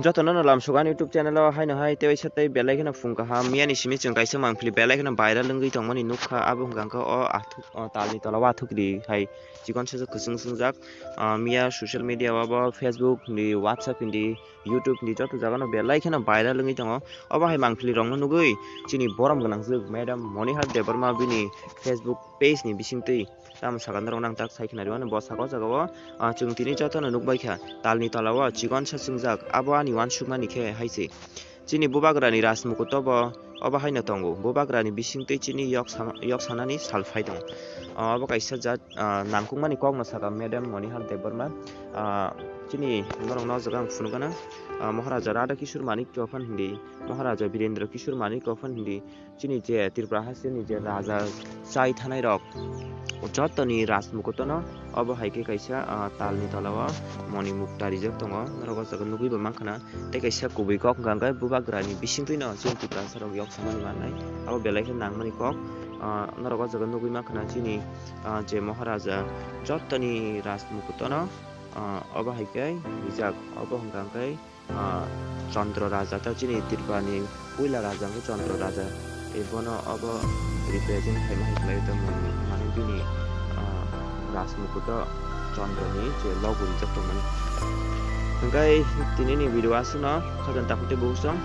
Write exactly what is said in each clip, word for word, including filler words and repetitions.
Jotono no lamsuk ani YouTube channel o haino hai tei waisa tei belai kheno phung kaham. Miyani simi chwng kaisa mangpili belai kheno viral wngwi tongmani nukha. Abo hwnkha khe o athuk, o talni tola o athukri hai chikon sajak kwchwng swngjak. Ah, miya social media o abo Facebook hindi, WhatsApp hindi, YouTube hindi joto jagano belai kheno viral wngwi tongo. Obo hai mangpili rokno nugwi chini borom gwnangjwk Madam Monihar Debbarma bini Facebook page ni bisingtwi tamo sakha norok nang tak sai khna rw mano. Bo saka o jaga o, ah, chwng tini jotono nukbai kha talni tola o chikon sa swngjak, abo ani uansukmani khe hai se. Chini bubagrani rajmukuto bo obo haino tongo. Bubagrani bisingtwi chini yok sama, yok sanani sal phai tongo. Ah, obo kaisa jat, ah, nangkukmani kokno saka Madam Monihar Debbarma. Ah, chini norokno o jaga ang phunukgana, ah, Maharaja Radha Kishore Manikya phan hindi, Maharaja Birendra Kishore Manikya phan hindi, chini je Tripura hasteni je raja chai thanai rok, jotoni rajmukutono obo hai khe kaisa, ah, talni tola o moni mukta rijak tongo, norok o jaga nugwi bo mankha na. Tei kaisa kubui kok hwnkha khe bubagrani bisingtwino chini Tiprasa rok yok samani mannai, abo belai khe nangmani kok, ah, norok o jaga nugwi mankha na chini, ah, je Maharaja jotoni rajmukutono, ah, obo hai khe rijak, obo hwnkha khe ah, Chandra Raja ta chini Tripurani puila raja wngkha Chandra Raja. Ebono obo represent khaima hai khlai tongmani, mane bini, ah, rajmukuto Chandrani je logo rijak tongmani. Hwnkhe tinini video aswkno khajang takhuk tei bukhuk song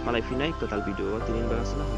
malai phinai kwtal video o tinini bagwi aswkno.